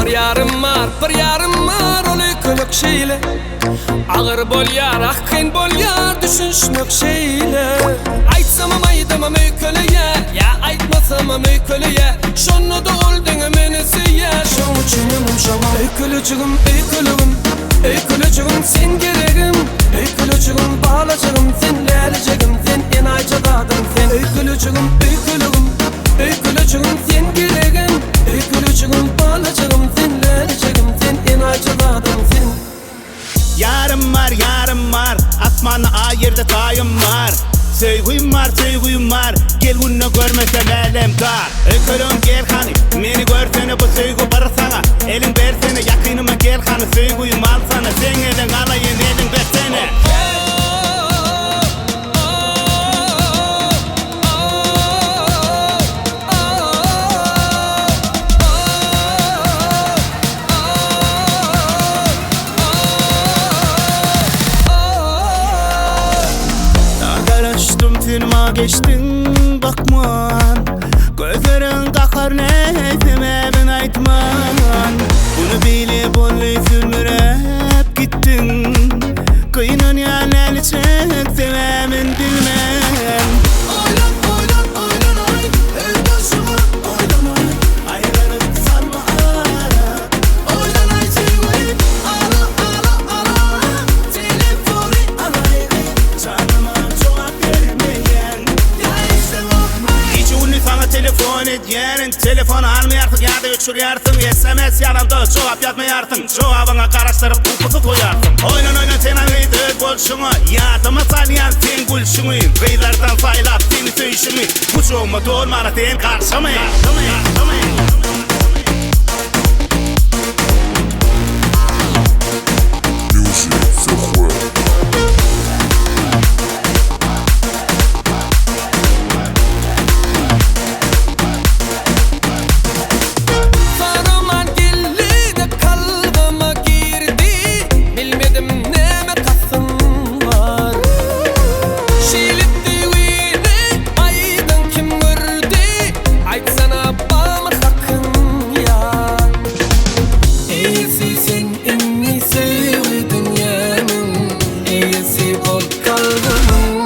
Bir ýarym bar, bir ýarym bar, ol öýkelek şeýle. Agyr bolýar, ah kyn bolýar düşünişmek şeýle. Aýtsamam aýdamam öýkeleýär, ýa aýtmasamam öýkeleýär. Şonda-da ol diňe meni söýýär, şoň üçinem şoňa öýkelejigim, öýkelegim. Öýkelejigim sen geregim, öýkelejigim balajygym sen lälejegim sen enaýyja zadym sen. Öýkelejigim, öýkelegim, öýkelejigim sen geregim, öýkelejigim balajygym sen lälejegim sen enaýyja zadym sen. Ýarym bar, ýarym bar, Asmanda aý ýerde taýym bar. Söýgüm bar, söýgüm bar, Gel günde görmesem älem dar. Öýkelegim gel hany, meni görsene bu söýgi bir saňa. Eliň bersene, ýakynyma gel hany, söýgümi alsana, seň eliň alaýyn, eliň bersene. Garaşdym sen maňa geçdiň bakman Gözleriň gahar ne sebäbin aýtman Bunu bile boldy sülmüräp gitdiň Gynanýan näliçek sebäbin bilmän Oýlan oýlan oýlanaý Öý başyma oýlanaý Aýralyk salma ara Oýlanaý söýgülim Ala ala ala Telefony alaýly Janyma jogap bermeýän Ýa işleňokmy Gije gündüz saňa telefon edýärin Telefon almaýarsyň ýa-da öçürýärsiň SMS ýazamda jogap ýazmaýarsyň Jogabyňa garaşdyryp ukusy soýarsyň Oýlan oýlan sen gyz öz bolşuňa Ýadyma salýan seň gülşüňi Gyzlardan saýlap seni söýşümi Gujagyma dolmana sen garşymy? Music Söhbet. Saraman geldi-de kalbyma girdi, Bilmedim näme kastym bar. Şeýle söýgini aýdyň kim gördi, Aýtsana barmy hakyň ýa. Eýesi sen indi söýgi dünýämiň, Eýesi bol kalbymyň.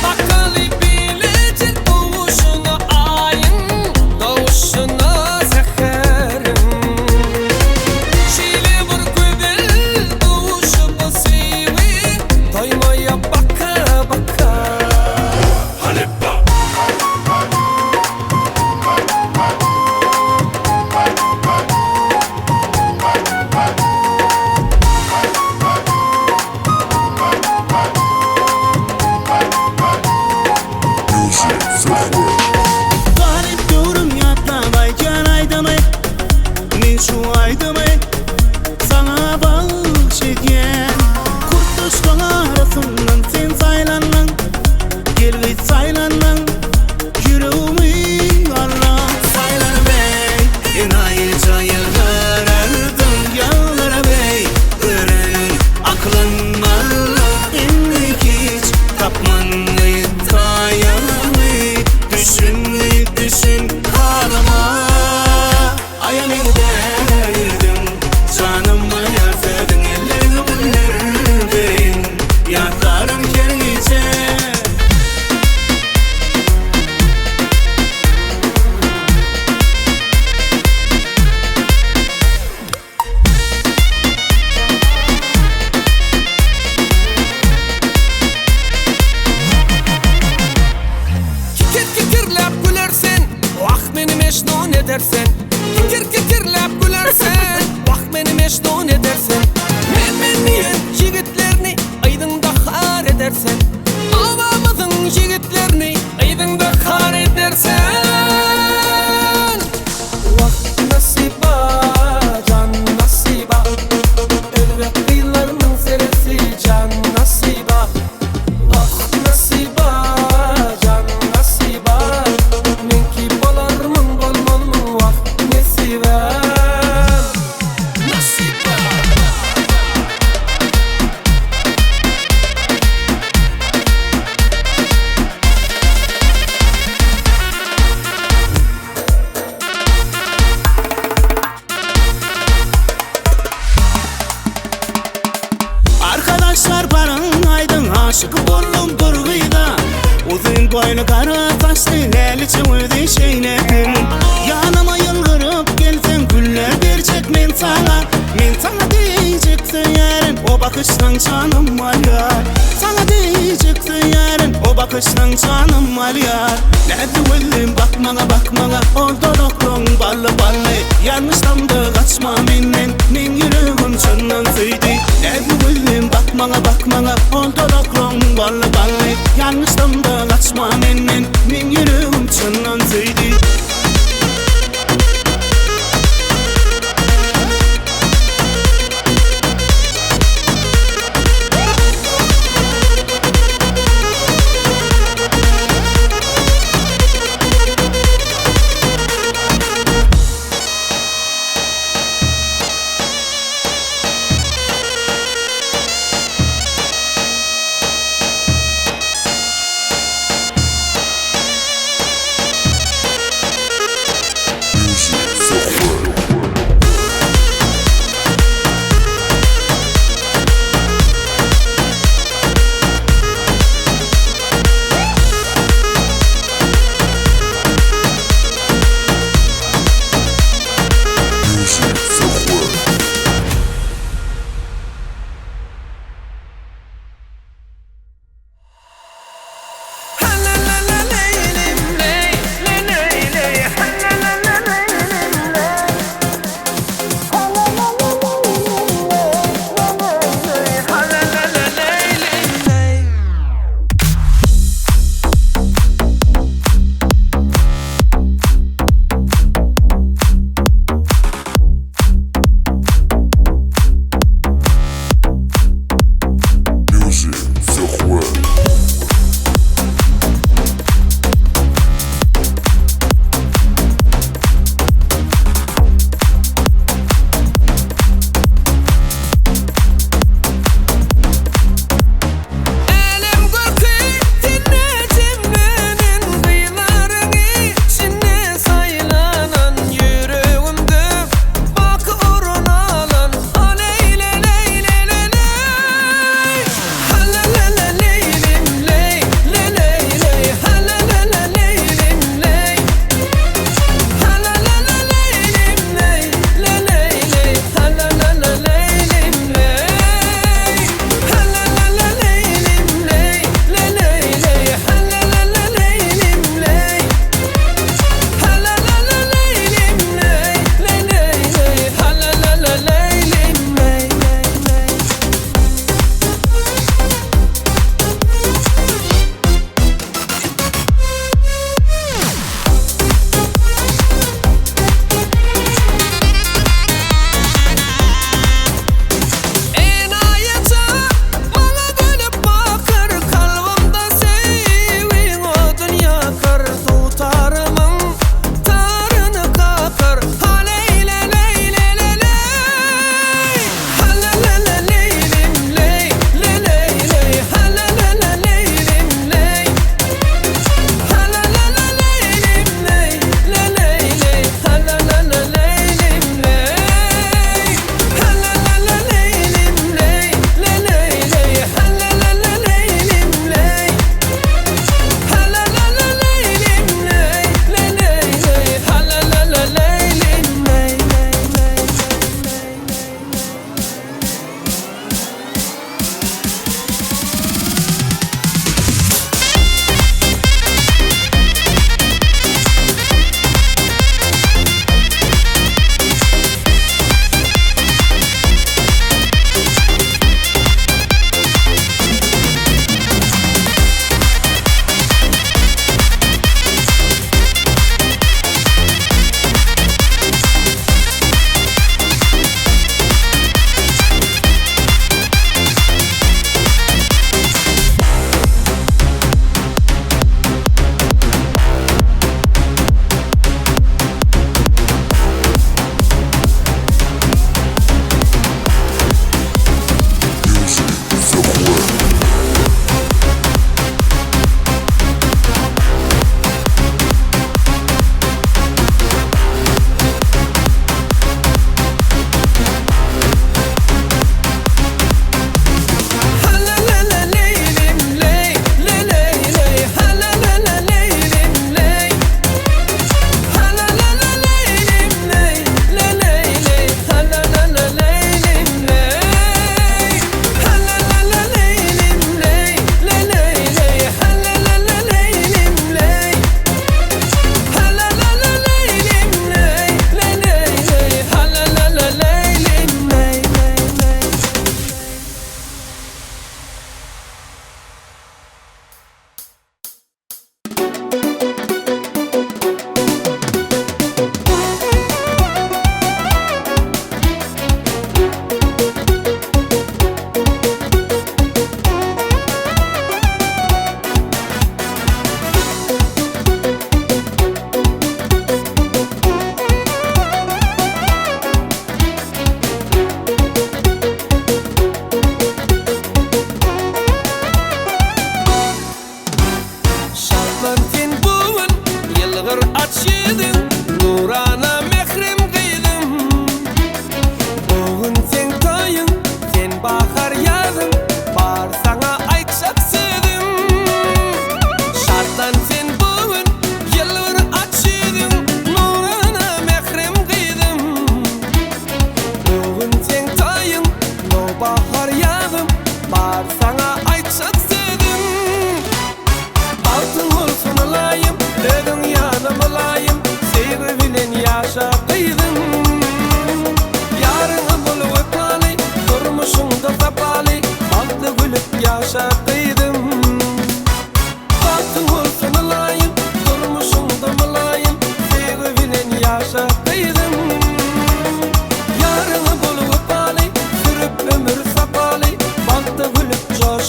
Bakaly bileje doguşuna aýyň, Doguşuna säheriň. Şeýle bir gözel duşup söýgi, Doýmaýa baka-baka. Music Söhbet. Garyp döwrüm ýatlap aýdýan aýdymy Men şu aýdymy saňa bagyş edýän Kurtdaşlaň arasyndan sen saýlandyň Gel gyz saýlandyň Ýüregimi aldyň Saýlanyp eý Enaýyja ýylgyrardyň Ýylgyryp eý Göreniň aklyn aldyň Indi hiç tapman gyz taýyňy Düşün gyz düşün halyma Aýa meňzärdiň Janyma ýar sözüň Elleriňi güller deýin Ýatlaryn her gije Kikir kikirläp güler sen, Wah meni mežnun eder sen. Kikir kikirläp güler sen, Wah meni mežnun eder sen. Men men diýen ýigitlerini yzyňda har eder sen. Obamyzyň ýigitlerini yzyňda har eder sen. Wah nasyba, jan nasyba, Özbek gyzlarynyň seresi jan nasyba. Ah nasyba, jan nasyba, Meňki bolarmyň, bolmazmyň wah. Aşyk boldum bir gyza Uzyn boýly gara saçly Läliçe gözi şeýlesin Ýanyma ýylgyryp gelseň Güller berjek men saňa Men saňa diýjek söýýärin O bakyşlaň janym alýar Saňa diýjek söýýärin O bakyşlaň janym alýar Näzli gözlim bak maňa bak maňa Ol dolaklaň bally bally Ýalňyşsamda gaçma menden Meň ýüregim çyndan söýdi Näzli gözlim bak maňa bak maňa Ol dolaklaň bally bally Ýalňyşsamda gaçma menden Meň ýüregim çyndan söýdi.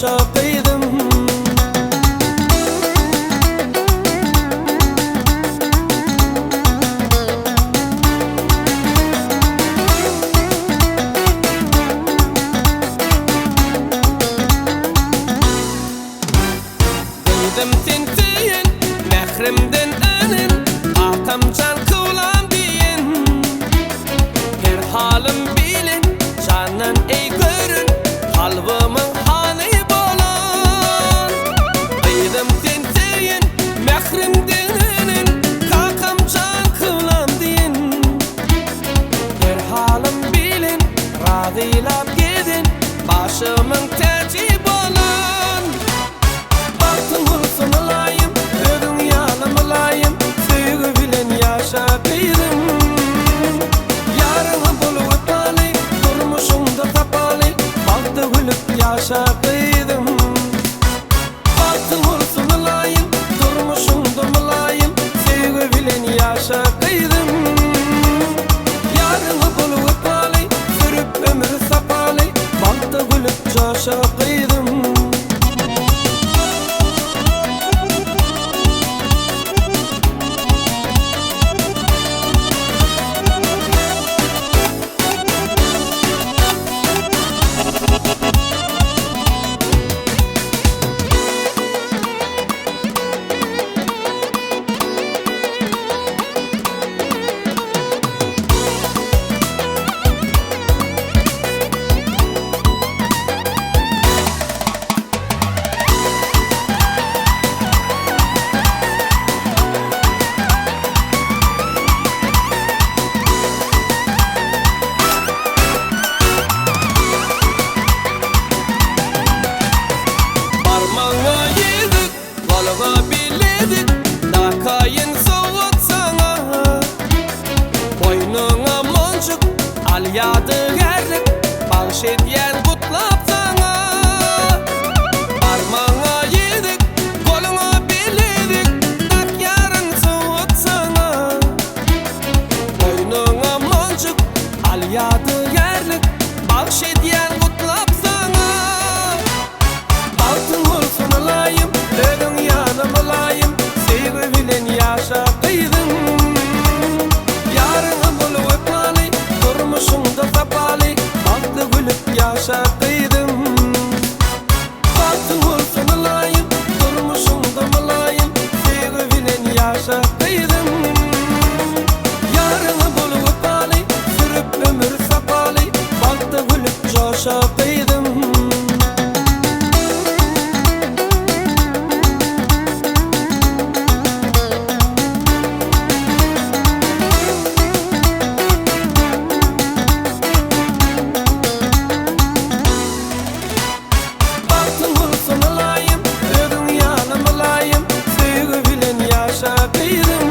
joşa gyzym. Gyzym sen söýen, mährimden önen, Kakam jan kyblam diýen. Her halym bilen, jandan eý gören, Kalbymyň hany bolan. Gyzym sen söýen, mährimden önen, Kakam jan kyblam diýen. Her halym bilen, razylap gezen, Başymyň täji bolan. Bagtyň bolsun ylaýym, Özüň ýaly mylaýym, Söýgi bilen ýaşa gyzym. Ýaryňa bol wepaly, Durmuşyňda sapaly, Bagtda gülüp ýaşa gyzym. Bagtyň bolsun ylaýym, Durmuşyňda mylaýym, Söýgi bilen ýaşa gyzym. Ýaryňa bol wepaly, Sürüp ömür sapaly, Bagtda gülüp joşa gyzym. Barmagyňa ýüzük, goluňa bilezik, Dakaýyn sowgat saňa. Boýnuňa monjuk, al ýadygärlik, Bagş edýän gutlap saňa. Barmagyňa ýüzük, goluňa bilezik, Dakýaryn sowgat saňa. Boýnuňa monjuk, al ýadygärlik, Bagş edýän gutlap saňa. Bagtyň bolsun ylaýym, Özüň ýaly mylaýym, Söýgi bilen ýaşa gyzym. Ýaryňa bol wepaly, Durmuşyňda sapaly, Bagtly gülüp ýaşa gyzym. Bagtyň bolsun ylaýym, Durmuşyňda mylaýym, Söýgi bilen ýaşa gyzym. Ýaryňa bol wepaly, Sürüp ömür sapaly, Bagtda gülüp joşa gyzym. Bagtyň bolsun ylaýym, Özüň ýaly mylaýym, Söýgi bilen ýaşa gyzym.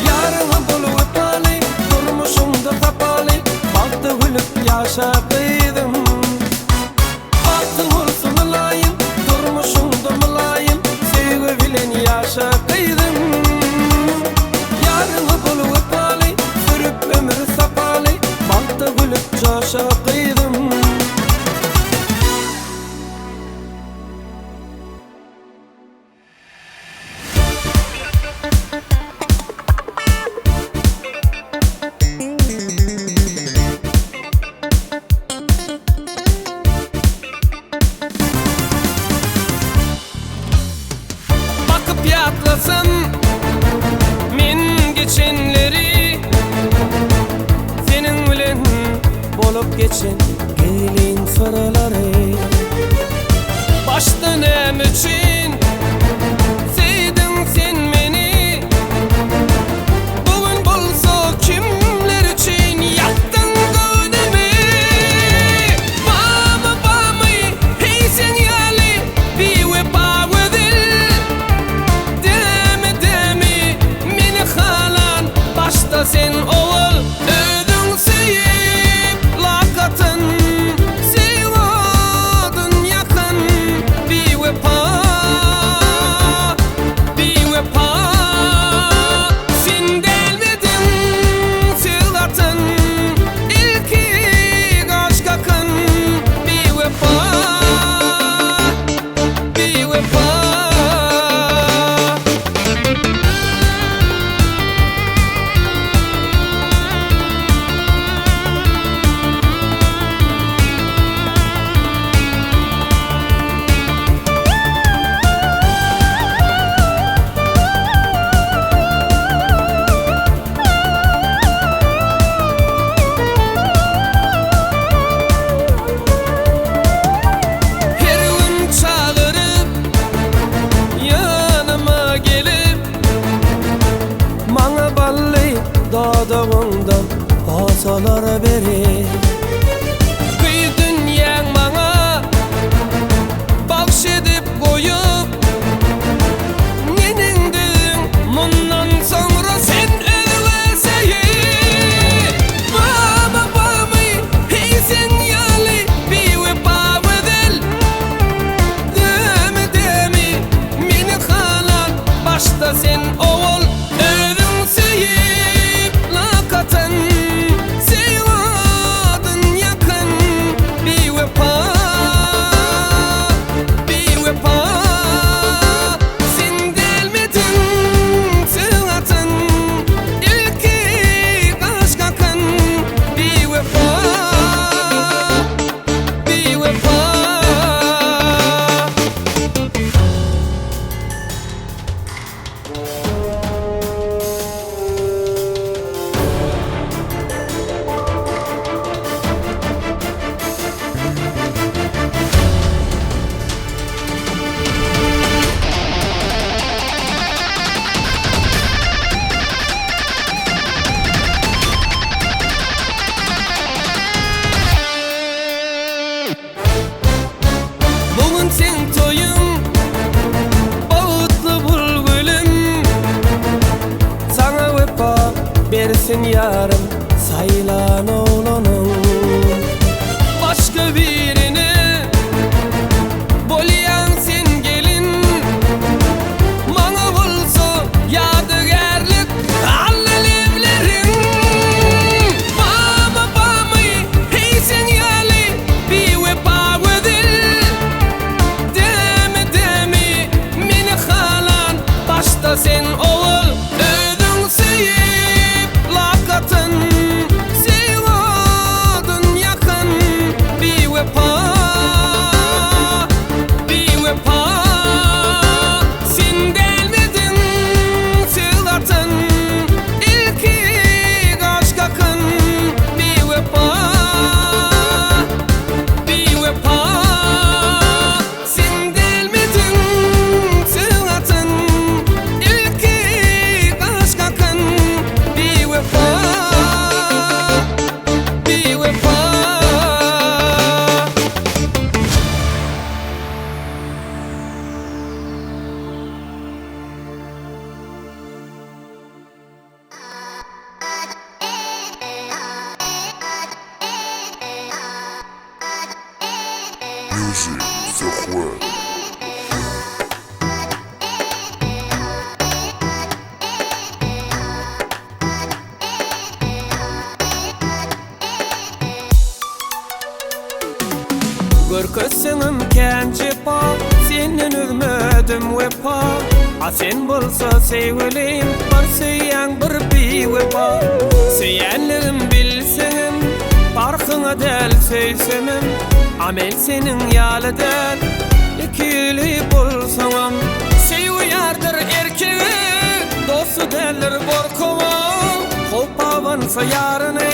Ýaryňa bol wepaly, Durmuşyňda sapaly, Bagtda gülüp ýaşa gyzym. Bagtyň bolsun ylaýym, Durmuşyňda mylaýym, Söýgi bilen ýaşa gyzym. Ýaryňa bol wepaly, Sürüp ömür sapaly, Bagtda gülüp joşa gyzym. Bakyp ýatlasam men geçenleri, Seniň bilen bolup geçen gizlin syrlary. Başda näme üçin söýdüň sen meni, Bu gün bolsa kimler üçin ýakdyň göwnümi? Bamy, bamy, heý seň ýaly biwepa gözel, Dämi, dämi, meni halan başda sen owal. Özüň söýüp lak atan, söýgi odun ýakan biwepa. ýarym saýlan oglanyň. Başga birine bolýaň sen gelin, Maňa bolsa ýadygärlik al lebleriň. Bamy, bamy, heý seň ýaly biwepa gözel, Dämi, dämi, meni halan başda sen owal. Özüň söýüp lakatyn, söýgi odun ýakan biwepa, biwepa. Sen dälmidiň söz gatan, ilki gaş kakan biwepa, biwepa. Sen dälmidiň söz gatan, ilki gaş kakan biwepa, biwepa. Music Söhbet. Görkezseňem kän jepa, Senden üzmedim wepa. A sen bolsa söýgülim, Bir söýýäň bir biwepa. Söýenligim bilseňem, Parhyňa däl söýsemem. A men seniň ýaly däl, Ikiýüzli bolsaňam. Söýgi ýardyr erkege, Dosty däldir gorkaga. Howp abansa ýaryny,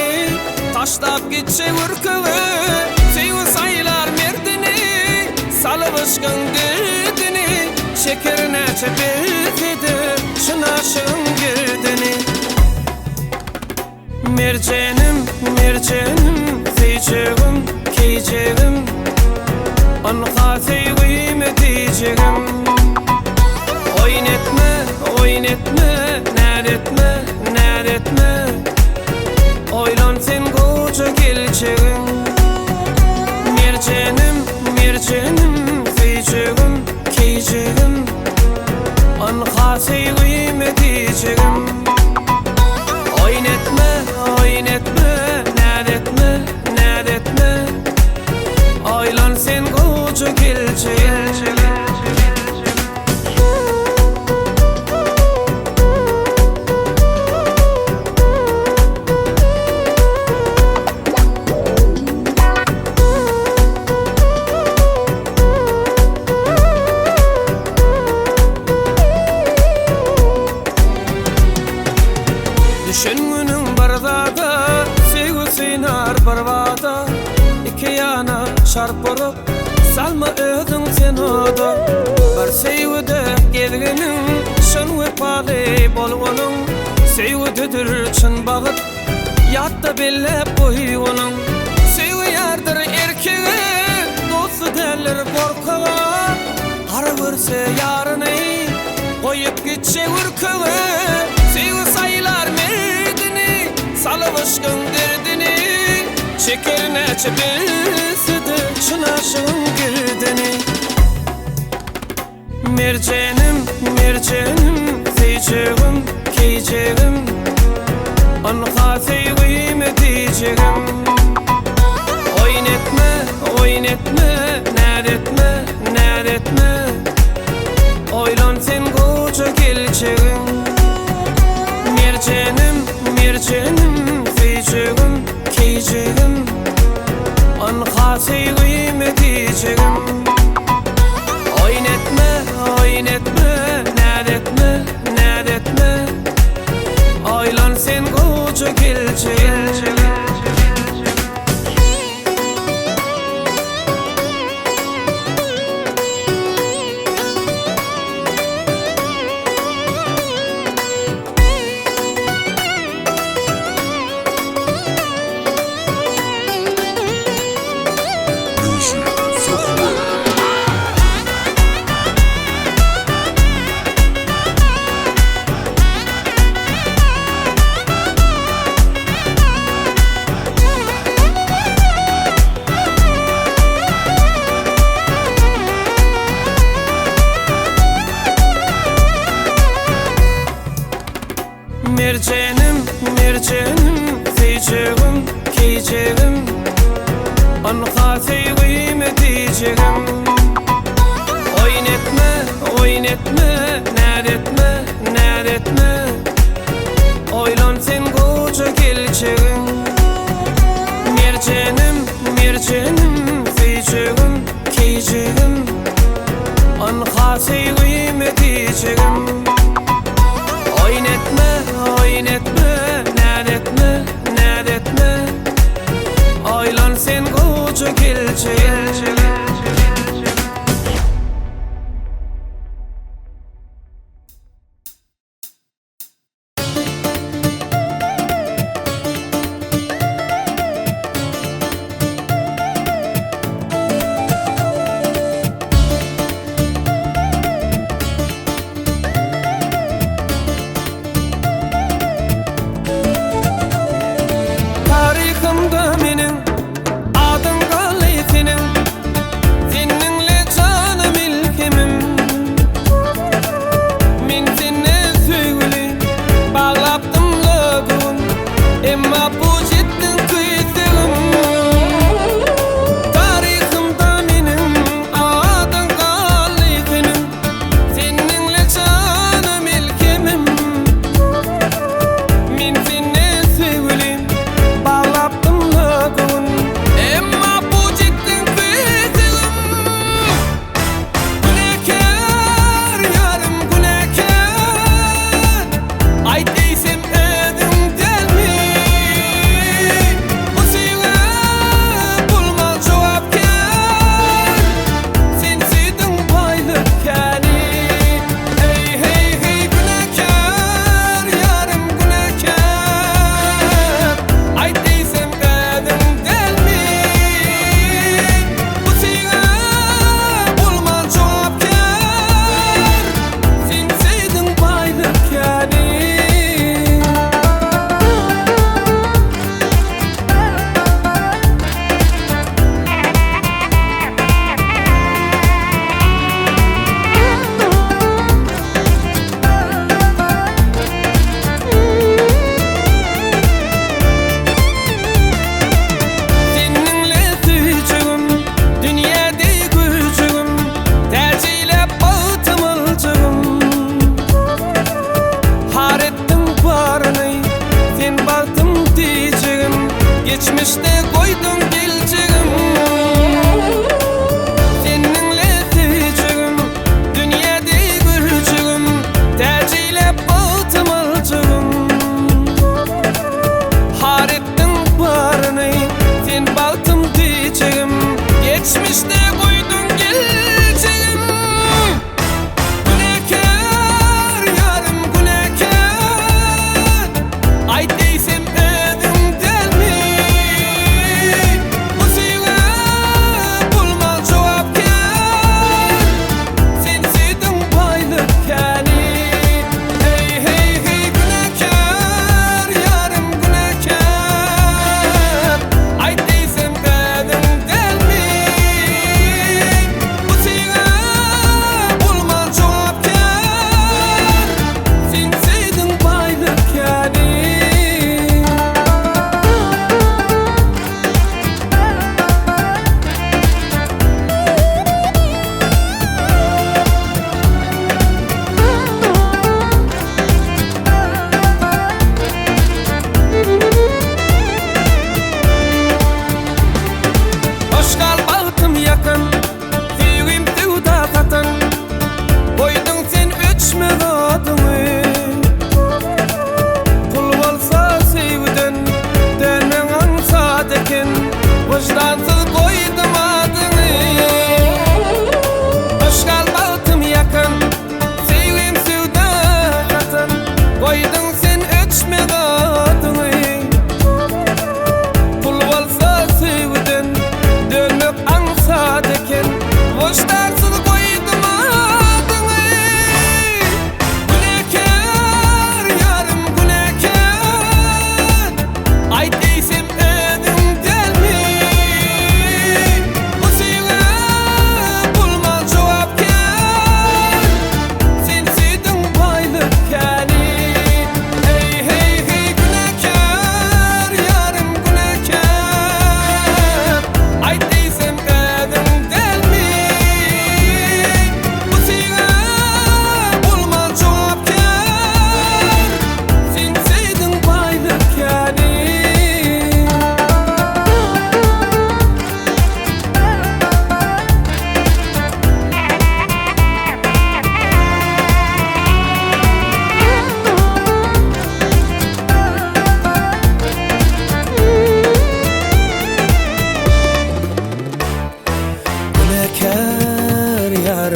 Taşlap gitjek ürkege. Söýgi saýlar merdini, Salyp yşkyň derdini. Çeker näçe bilse-de, Çyn aşygyň derdini. Merjenim, merjenim, söýjegim, keýjegim, Ynha söýgimi diýjegim. Oýun etme, oýun etme, näz etme, näz etme, Oýlan sen goja geljegiň. Merjenim, merjenim, söýjegim, keýjegim, Ynha söýgimi diýjegim. Oýun etme, oýun etme, näz etme, näz etme, Oýlan sen goja geljegiň. Düşen günüň bir zada, Söýgi synar bir bada. Iki ýana çarp urup, Salma özüň sen oda. Bir söýgüde gezginiň, Çyn wepaly bolgunyň. Söýgüdedir çyn bagyt, Ýatda belläp goý onuň. Söýgi ýardyr erkege, Dosty däldir gorkaga. Gara görse ýaryny, Goýup gitjek ürkege. Söýgi saýlar merdini, Salyp yşkyň derdini. Çeker näçe bilse-de, Çyn aşygyň derdini. Merjenim, merjenim, söýjegim, keýjegim, Ynha söýgimi diýjegim. Oýun etme, oýun etme, näz etme, näz etme, Oýlan sen goja geljegiň. Merjenim, merjenim, söýjegim, keýjegim, Ynha söýgimi diýjegim. Oýun etme, oýun etme, näz etme, näz etme, Oýlan sen goja geljegiň. Music Söhbet. Merjenim, merjenim, söýjegim, keýjegim Ynha söýgümi diýjegim Oýun etme, oýun etme, näz etme, näz etme Oýlan sen goja geljegiň Merjenim, merjenim, söýjegim, keýjegim Ynha söýgümi diýjegim Oýun etme, oýun etme, näz etme, näz etme Oýlan sen goja geljegiň. Taryhymda meniň adyň galdy seniň.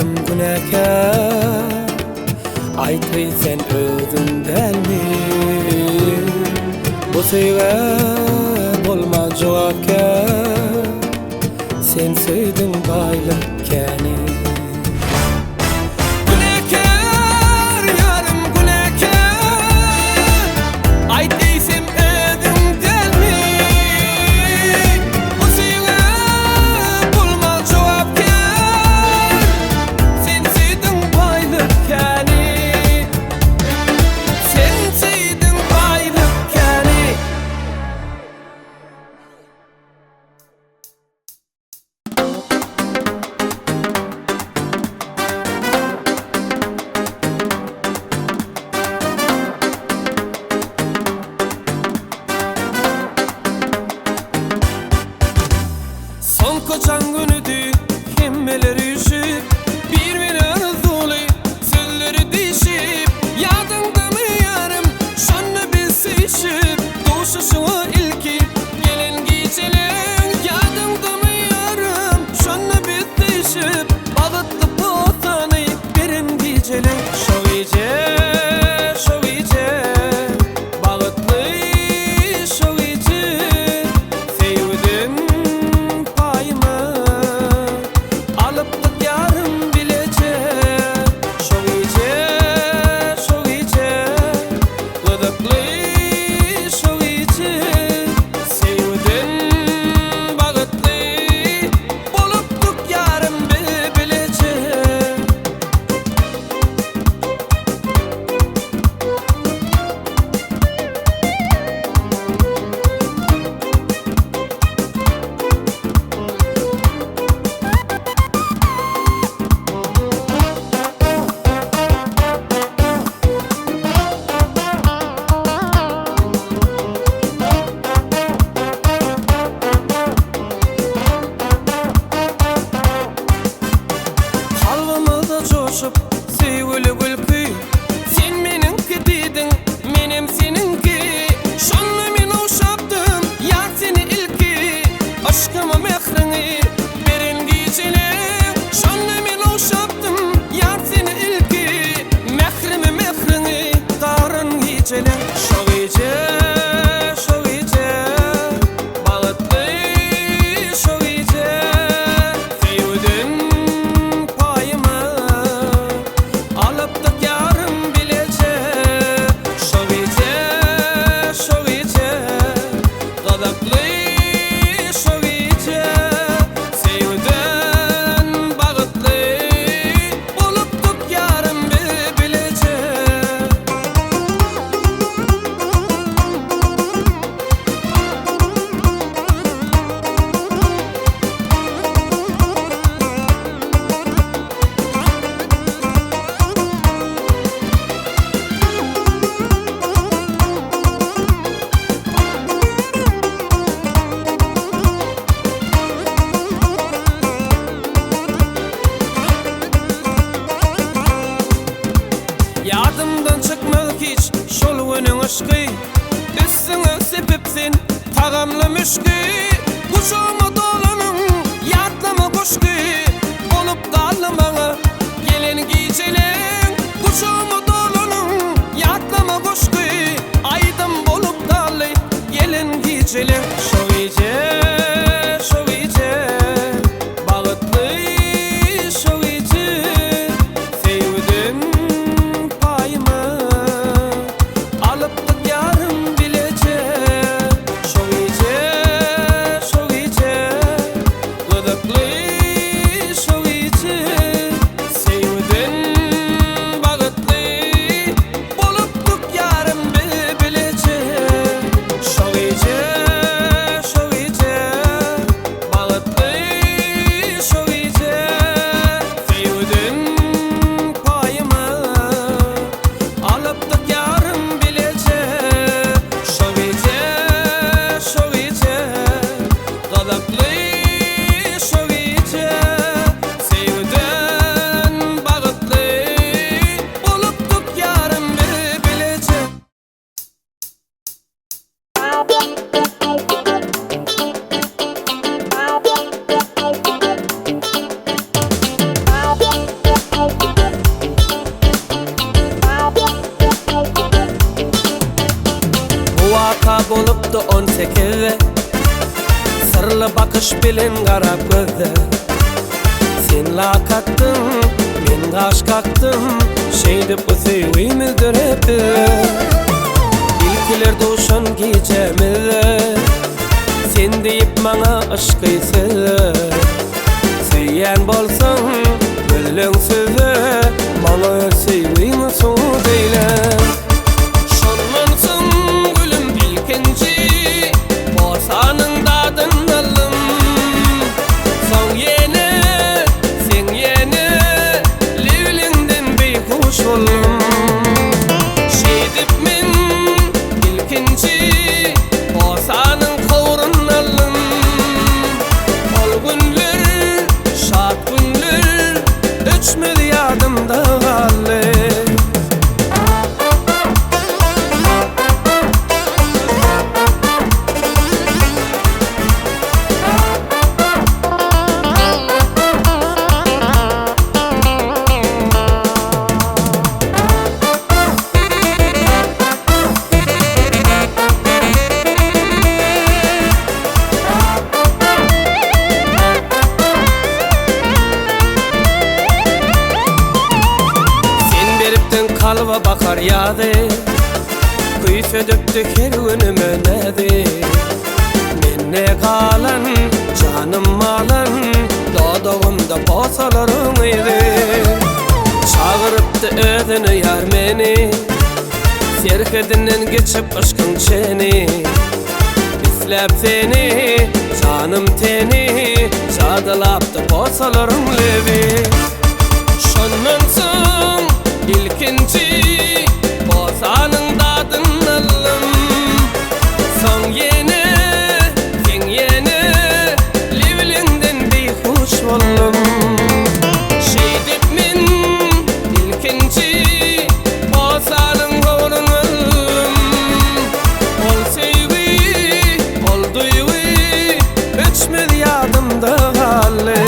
Kim günäkär? Aýtgy sen özüň dälmi? Bu söýgä bolman jogapkär Sen söýdüň baýlyk käni. Günäkär ýarym günäkär Aýt eýsem özüň dälmi? Bu söýgä bolman jogapkär Sen söýdüň baýlyk käni. Sen söýdüň baýlyk käni. Soňky jaň günüdi, hemmeler üýşüp, Bir-birine arzuwly sözleri diýşip, Ýadyňdamy ýarym, şonda biz söýşüp, Duşuşyga ilki gelen gijeleň, Ýadyňdamy ýarym, şonda biz söýşüp, Bagtly posany beren gijeleň. Şo gije, şo gije, bagtly şo gije, Söýgüden paýymy alypdyk ýarym bileje. Şo gije, şo gije, gyzykly şo gije, Söýgüden bagtly bolupdyk ýarym bileje. Kalbymyzda joşup söýgüli gülki, Sen meniňki diýdiň, menem seniňki. Şonda men ogşapdym ýar seni ilki, Yşkyma mähriňi beren gijeleň. Şonda men ogşapdym ýar seni ilki, Mährime mähriňi garan gijeleň. Şo gije, şo gije, bagtly şo gije, Söýgüden paýymy alypdyk ýarym bileje. Şo gije, şo gije, gazaply şo gije, Söýgüden bagtly bolupdyk ýarym bileje. Ýadymdan çykmaz hiç şol günüň yşky, Üstüňe sepip sen tagamly müşki, Guşagyma dolanyň ýatlama goşgy, Bolup galdy maňa gelen gijeleň. Guşagyma dolanyň ýatlama goşgy, Aýdym bolup galdy gelen gijeleň. Şo gije, şo gije, bagtly şo gije, Söýgüden paýymy alypdyk ýarym bileje. Şo gije, şo gije, gyzykly. bolupdy on sekizde Syrly bakyş bilen garap gözde Sen lak atdyň, men gaş kakdym Şeýdip bu söýgimiz döräpdi Ilkiler duşan gijemizde Sen diýip maňa yşky sözle Söýýän bolsaň, gözleň süzle Maňa öz söýgiňi subut eýle Şondan soň gülüm ilkinji Bosanyň dadyn aldym Soň ýene, seň ýene Lebliňden beýhuş boldum Şeýdip men ilkinji Bosanyň howrun aldym Ol günler, şat günler Öçmez ýadymda galdy. Sen beripdiň kalba bahar ýazy, Küýsedipdi her günüme näzi. Mende galan, janym alan, Dodagymda posalaryň yzy. Çagyrypdy özüne ýar meni, Serhedinden geçip yşkyň çeni. Isläp seni, janym teni, Jadylapdy posalaryň lebi. Şondan soň ilkinji posanyň dadyn aldym. Soň ýene, seň ýene lebliňden beýhuş boldum. Şeýdip men ilkinji posanyň howrun aldym. Ol söýgi, ol duýgy öçmez ýadymda galdy.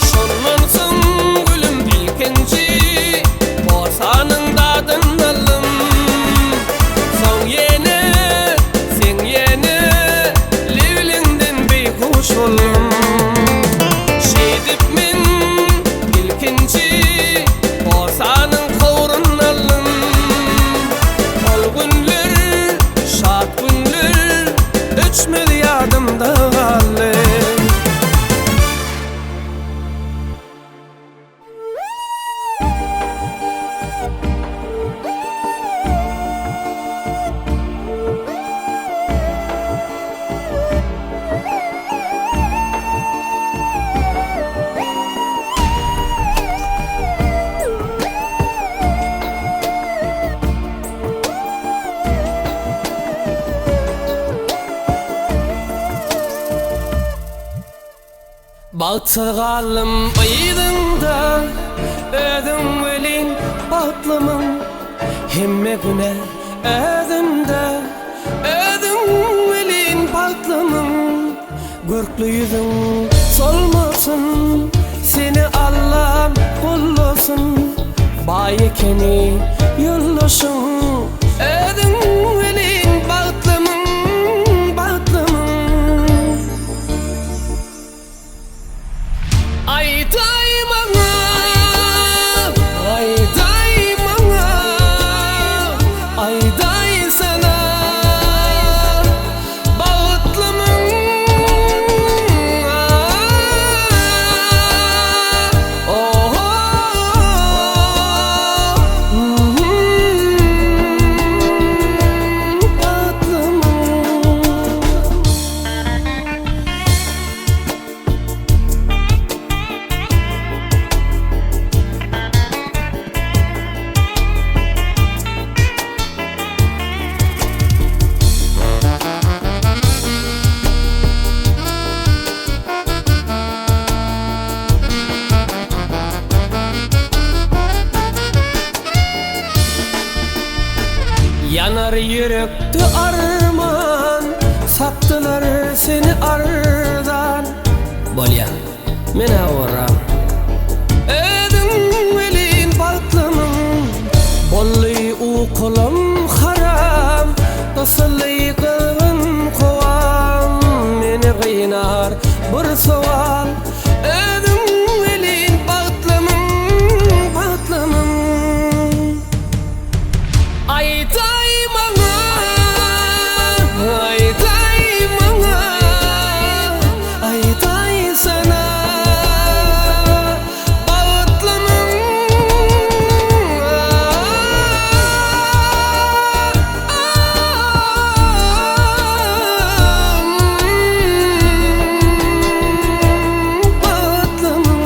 Şondan soň gülüm ilkinji Bosanyň dadyn aldym. Soň ýene, seň ýene Lebliňden beýhuş boldum. Şeýdip men ilkinji Bosanyň howrun aldym. Ol günler, şat günler Öçmez ýadymda galdy. Bagtsyz galdym yzyňda, Özüň welin bagtlymyň? Hemme günä özümde, Özüň welin bagtlymyň? Görkli ýüzüň solmasyn, Seni Allam gollasyn, Baý ekeni ýoldaşyň, Özüň welin bagtlymyň, bagtlymyň? Aýdaý maňa, aýdaý maňa, aýdaýsana, Bagtlymyň, oh. Ýanar ýürekde arman, Satdylar seni arzan. Bolýa, men-ä oram. Özüň welin bagtlymyň, Boldy ukulam haram. Gysyldy gyzgyn howam, Meni gynar bir sowal. Özüň welin bagtlymyň, bagtlymyň. Aýdaý maňa, aýdaý maňa, aýdaýsana, bagtlymyň? Bagtlymyň?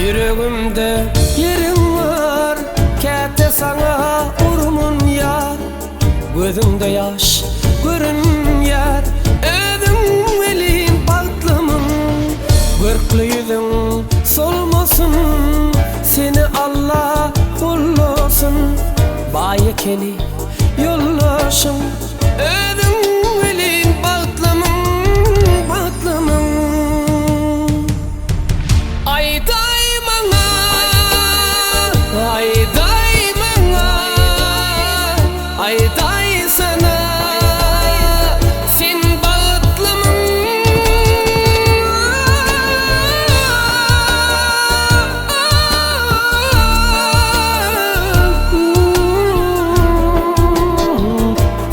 Ýüregimde ýeriň bar, Käte saňa urmunýar, Gözüňde ýaş görünýär. Özüň welin bagtlymyň, Görkli ýüzüň solmasyn, Seni Alla gollasyn, Baý ekeni ýoldaşyň. Özüň welin bagtlymyň, bagtlymyň. Aýdaý maňa, aýdaý maňa, aýdaýsana, sen bagtlymyň?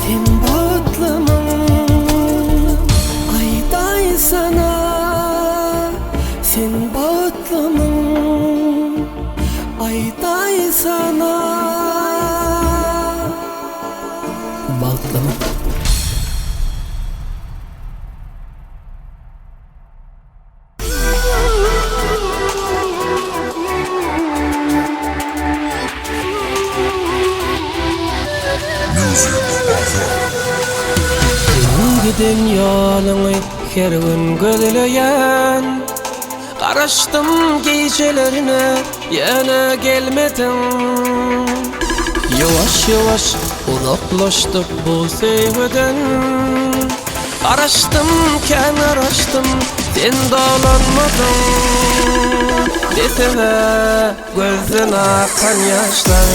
Sen bagtlymyň? Aýdaýsana. Sen bagtlymyň aýdaýsana Bagtlymyň. Music Aha. Seniň giden ýoluňy her gün gözleýän Garaşdym gijelerine ýöne gelmediň Ýuwaş-ýuwaş uzaklaşdyk bu söýgüden Garaşdym kän garaşdym sen dolanmadyň Ne sebäp Gözden akan ýaşlar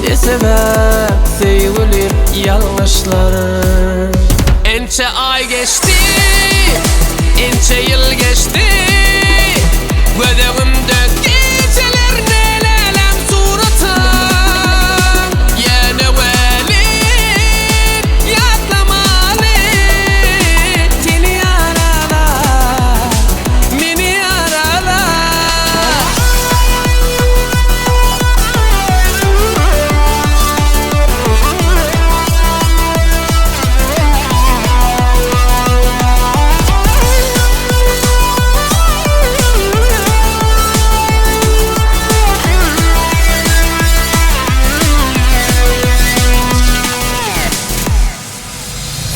Ne sebäp söýgüli ýalňyşlar Ençe aý geçdi, ençe ýyl geçdi Göz öňümde gijeler neläläň suratyň Ýöne welin ýatlamaly Seni ýaralar Meni ýaralar.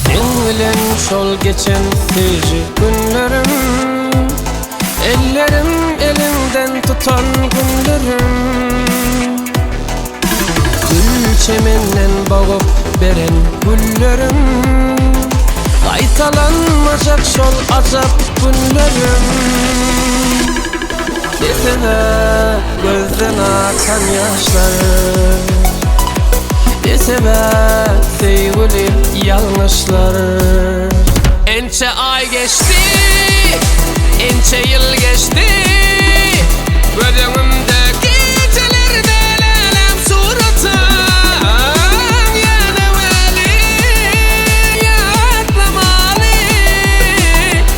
Seň bilen şol geçen süýji günlerim Ellerim eliňden tutan günlerim Gül çemenden bogup beren güllerim Gaýtalanmajak şol ajap günlerim Ne sebäp gözden akan ýaşlar Ne sebäp söýgüli ýalňyşlar Ençe aý geçdi, ençe ýyl geçdi Göz öňümde gijeler dälälem suratyň Ýöne welin ýatlamaly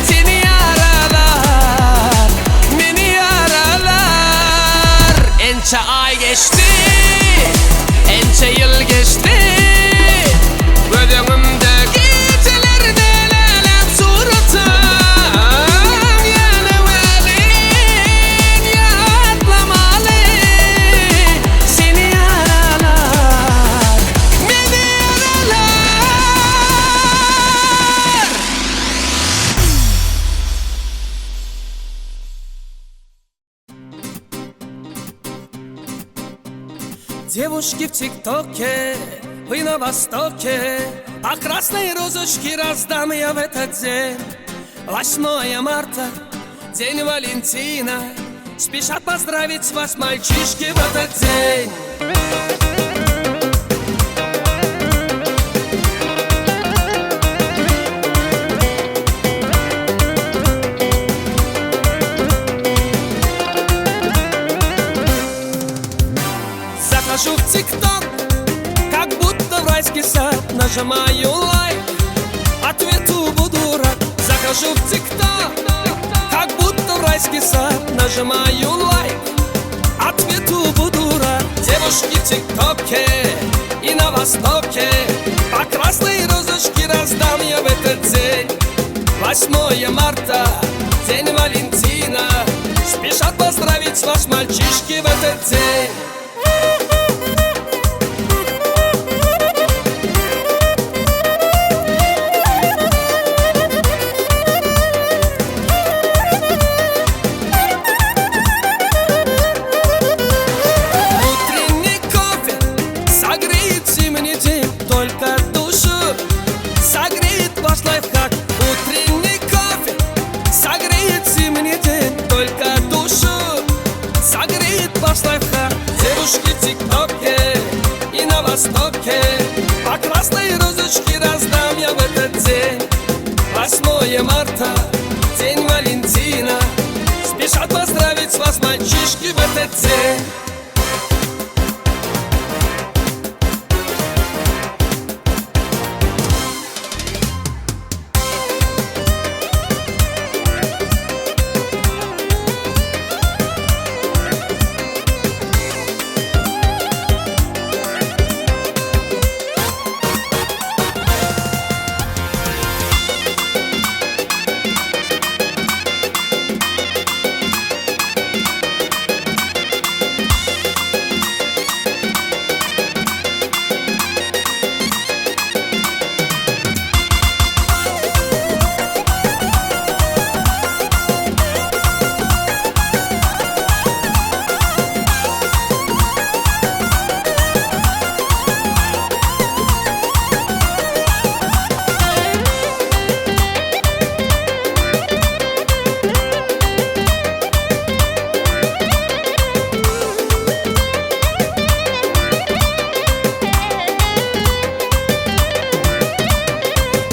Seni ýaralar, meni ýaralar Ençe aý geçdi, ençe ýyl geçdi Göz öňümde. Девушки в ТикТоке, вы на Востоке, По красной розочке раздам я в этот день. 8 марта, день Валентина, Спешат поздравить вас, мальчишки, в этот день. Захожу в ТикТок, как будто в райский сад. Нажимаю лайк, ответу буду рад. Захожу в ТикТок, как будто в райский сад. Нажимаю лайк, ответу буду рад. Девушки в ТикТоке и на Востоке, По красной розочке раздам я в этот день. 8 марта, день Валентина, Спешат поздравить вас, мальчишки, в этот день. Утренний кофе согреет зимний день, только душу согреет ваш лайфхак. Утренний кофе согреет зимний день, только душу согреет ваш лайфхак. Девушки в ТикТоке и на Востоке, По красной розочке раздам я в этот день. 8 марта, день Валентина, Спешат поздравить вас, мальчишки, в этот день.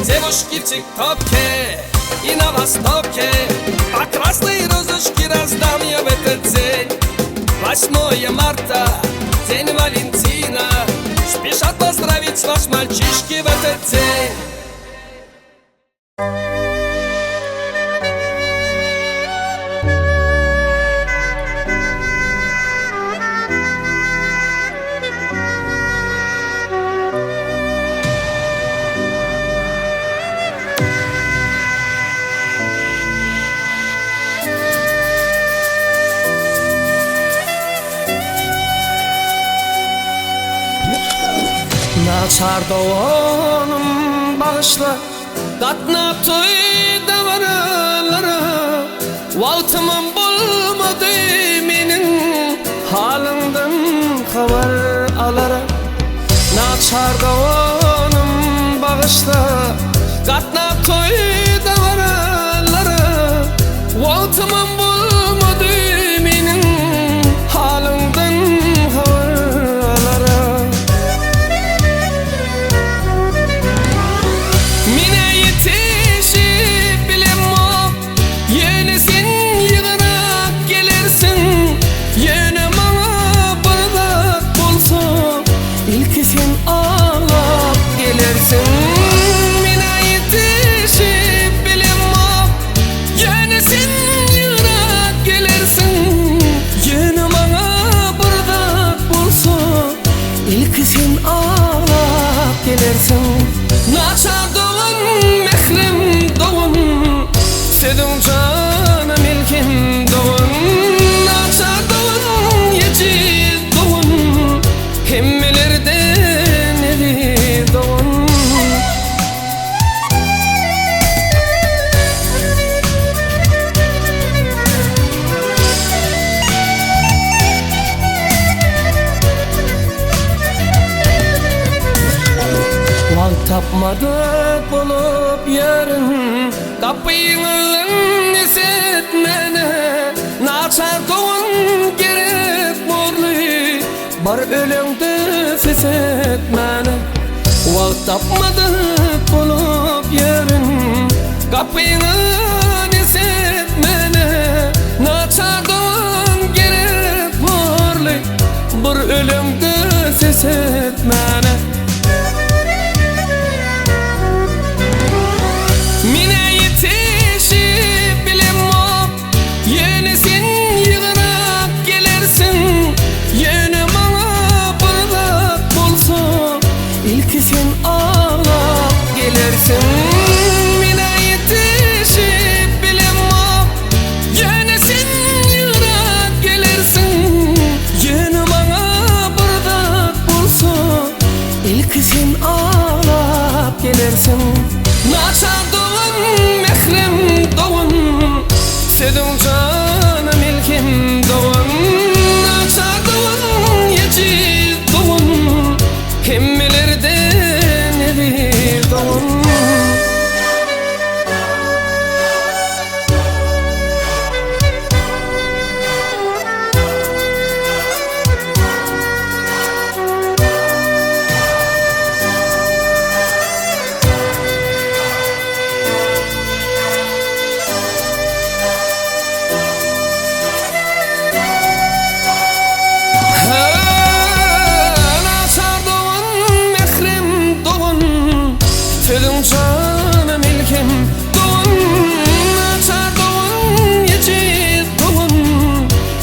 Девушки в ТикТоке и на Востоке, По красной розочке раздам я в этот день. 8 марта, день Валентина, Спешат поздравить вас, мальчишки, в этот день. Naçar doganym bagyşla, Gatnap toý dabaralara. Wagtymam bolmady meniň Halyňdan habar alara. Naçar doganym bagyşla, Gatnap toý dabaralara. Wagtymam bolmady meniň Halyňdan habar alara. Men-ä ýetişip bilemok, Ýöne sen ýygyrak gelersiň. Ýöne maňa bir zat bolsa, Ilki sen aglap gelersiň. Men-ä ýetişip bilemok, Ýöne sen ýygyrak gelersiň. Ýöne maňa bir zat bolsa, Ilki sen aglap gelersiň. Naçar dogan, mährem dogan, Sözüň jana melhem dogan. Naçar dogan, ejiz dogan, Hemmelerden eziz dogan. tapmadyk bolup ýörün Gapyňyzdan esetmäne Naçar dogan gerek borly Bar öleňde ses etmäne Wagt tapmadyk bolup ýörün Gapyňyzdan esetmäne Naçar dogan gerek borly Bir öleňde ses etmäne. Menä ýetişip bilemok, ýöne sen ýygyrak gelersiň. Ýöne maňa bir zat bolsa, ilki sen aglap gelersiň. Menä ýetişip bilemok, ýöne sen ýygyrak gelersiň. Ýöne maňa bir zat bolsa, Ilki sen aglap gelersiň. Naçar dogan, mährem dogan, Sözüň jana melhem dogan. Naçar dogan, ejiz dogan, Hemmelerden eziz dogan. Naçar dogan, mährem dogan, Sözüň jana melhem dogan. Naçar dogan, ejiz dogan,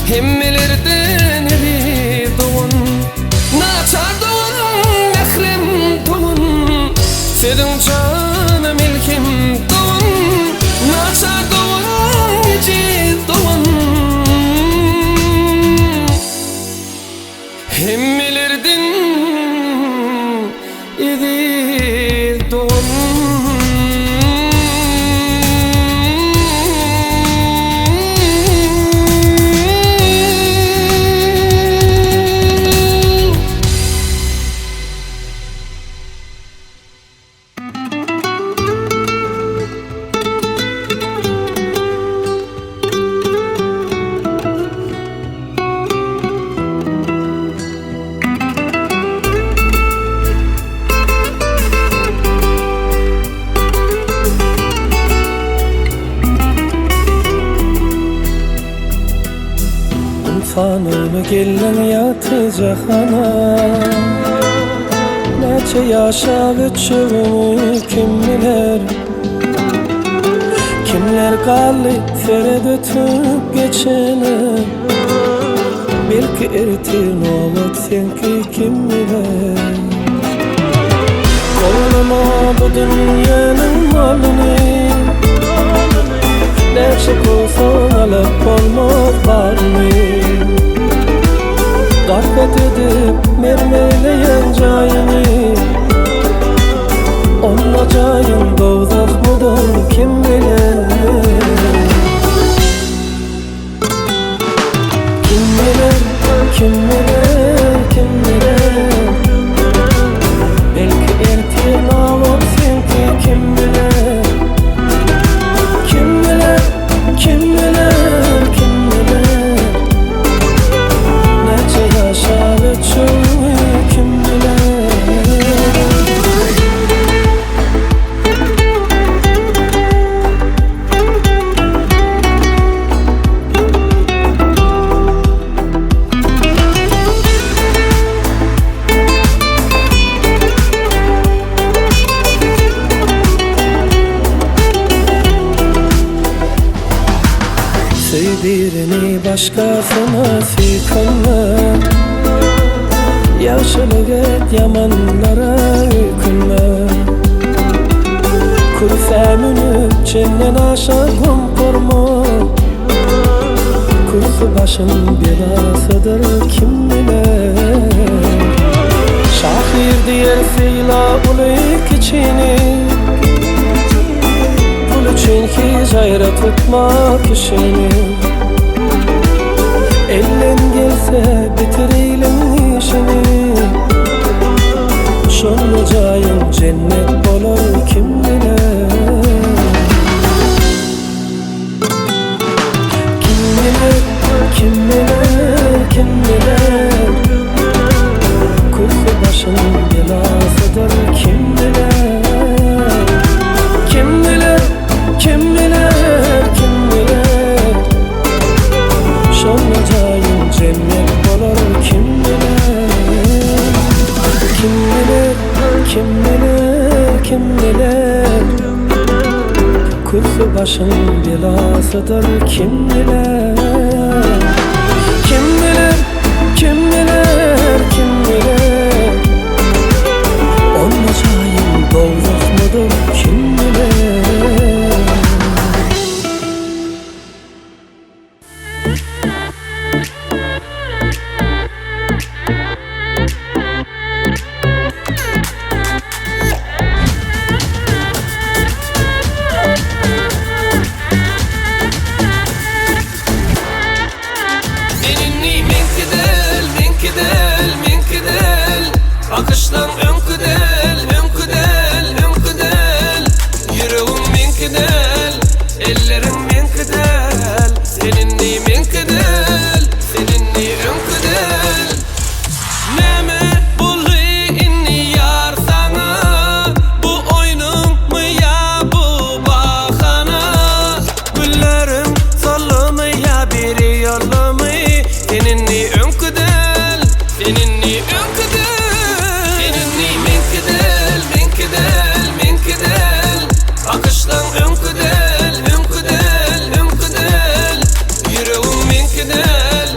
Hemmelerden eziz dogan. Naçar dogan, mährem dogan, Sözüň jana melhem dogan. Naçar dogan, ejiz dogan, Hemmelerden eziz dogan. Ynsanyny geldiň ýagty jahana, Näçe ýaşap ötjegini kim biler? Kimler galdy seret ötüp geçene, Belki ertir nobat seňki kim biler? Golama bu dünýäniň malyny, Näçe kowsaň alyp bolmaz baryny. Gaflat edip mermerleýän jaýyňy, Onda jaýyň dowzahmydyr kim biler? Kim biler, kim biler, kim biler? Belki ertir nobat seňki kim biler? Kim biler, kim biler, kim biler? Näçe ýaşap ötjegini kim biler? Söý birini başgasyna süýkenme, Ýagşylyk et ýamanlara öýkünme. Kürsä münüp çenden aşa gomporma, Kürsi başyň belasydyr kim biler? Şahyr diýer syla uly kiçini, Pul üçin hiç aýra tutma kişini. Elden gelse bitir iliň işini, Şonda jaýyň jennet bolar. Başyň belasydyr kim biler Kim biler, kim biler, kim biler Onda jaýyň dowzahmydyr kim biler. Sen indi meňki däl, meňki däl, meňki däl Bakyşlaň öňki däl, öňki däl, öňki däl Ýüregim meňki däl, elleriň meňki däl Sen indi meňki däl, sen indi öňki däl Näme boldy indi ýar saňa Bu oýnuňmy ýa bu bahana Gülleriň soldumy ýa biri ýoldumy Sen indi öňki däl, sen indi öňki däl Sen indi meňki däl, meňki däl, meňki däl Bakyşlaň öňki däl, öňki däl, öňki däl Ýüregim meňki däl,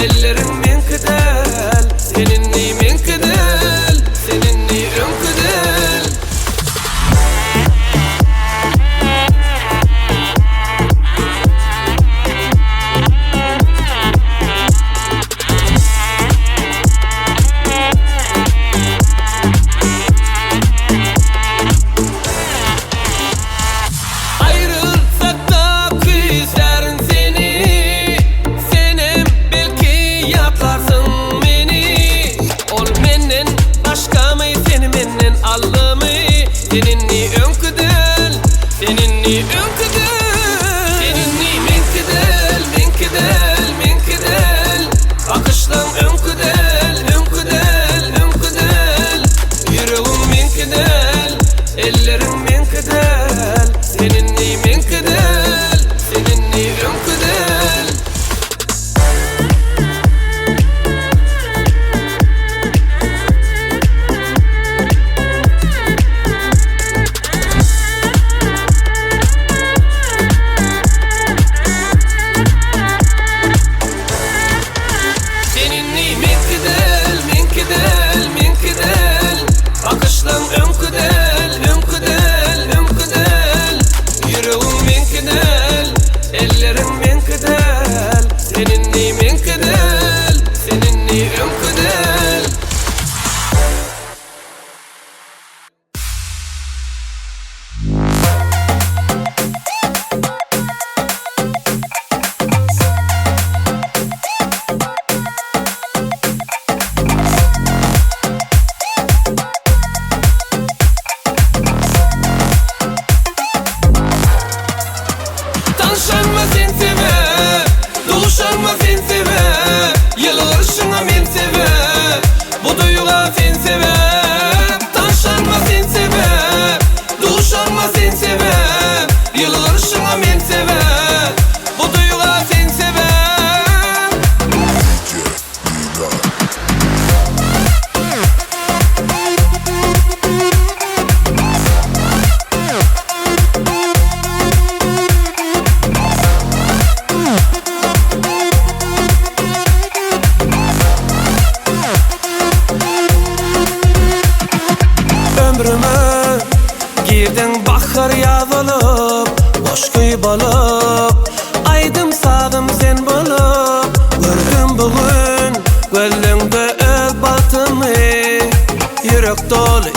elleriň meňki däl Sen indi meňki däl, sen indi öňki däl. Aýrylsak-da küýsärin seni, Senem belki ýatlarsyň meni. Ol menden başgamy, seni menden aldymy? Sen indi öňki däl, sen indi öňki däl. Sen indi meňki däl, meňki däl, meňki däl. Bakyşlaň öňki däl, öňki däl, öňki däl. Ýüregim meňki däl, elleriň meňki däl. Sen indi meňki däl, sen indi öňki däl. Sen indi meňki däl, meňki däl, meňki däl Bakyşlaň öňki däl, öňki däl, öňki däl Ýüregim meňki däl, elleriň meňki däl Sen indi meňki däl, sen indi öňki däl. Tanşanma sen sebäp, duşanma sen sebäp, Ýylgyrşyňa men sebäp, bu duýga sen sebäp. Tanşanma sen sebäp, duşanma sen sebäp, Ýylgyrşyňa men sebäp, bu duýga sen sebäp. DJ Nida. Ömrüme girdiň bahar ýaz bolup, Goşgy bolup, aýdym-sazym sen bolup, Gördüm bu gün gözleňde öz bagtymy, Ýürek doly,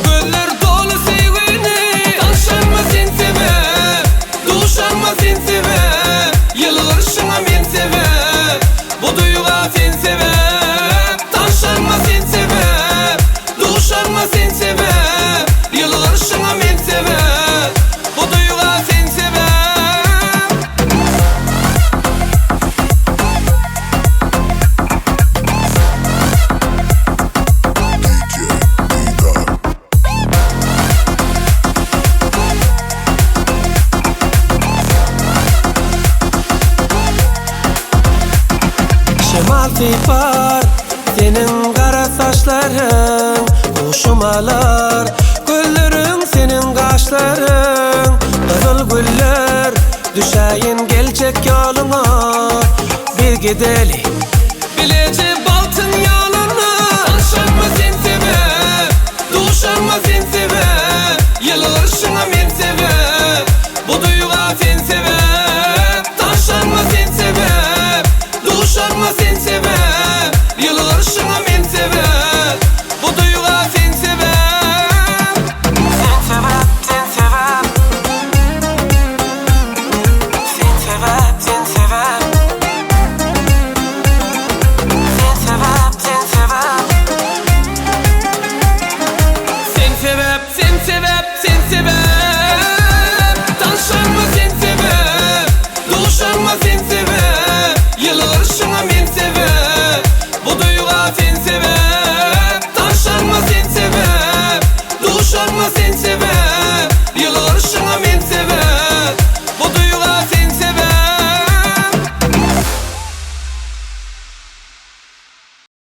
gözler doly söýgini. Tanşanma sen sebäp, duşanma sen sebäp, Ýylgyrşyňa men sebäp, bu duýga sen sebäp. Tanşanma sen sebäp, duşanma sen sebäp, Ýylgyrşyňa men sebäp, bu duýga sen sebäp. DJ Nida. Gitjek ýoluňa biz gideli. Bileje bagtyň ýoluna. Tanşanma sen sebäp, duşanma sen sebäp, Ýylgyrşyňa men sebäp, bu duýga sen sebäp. Tanşanma sen sebäp, duşanma sen sebäp, Ýylgyrşyňa men sebäp, bu duýga sen sebäp. Sen sebäp, sen sebäp. Sen sebäp, sen sebäp. Sen sebäp, sen sebäp. Sen sebäp, sen sebäp, sen sebäp. Tanşanma sen sebäp, duşanma sen sebäp, Ýylgyrşyňa men sebäp, bu duýga sen sebäp. Tanşanma sen sebäp, duşanma sen sebäp.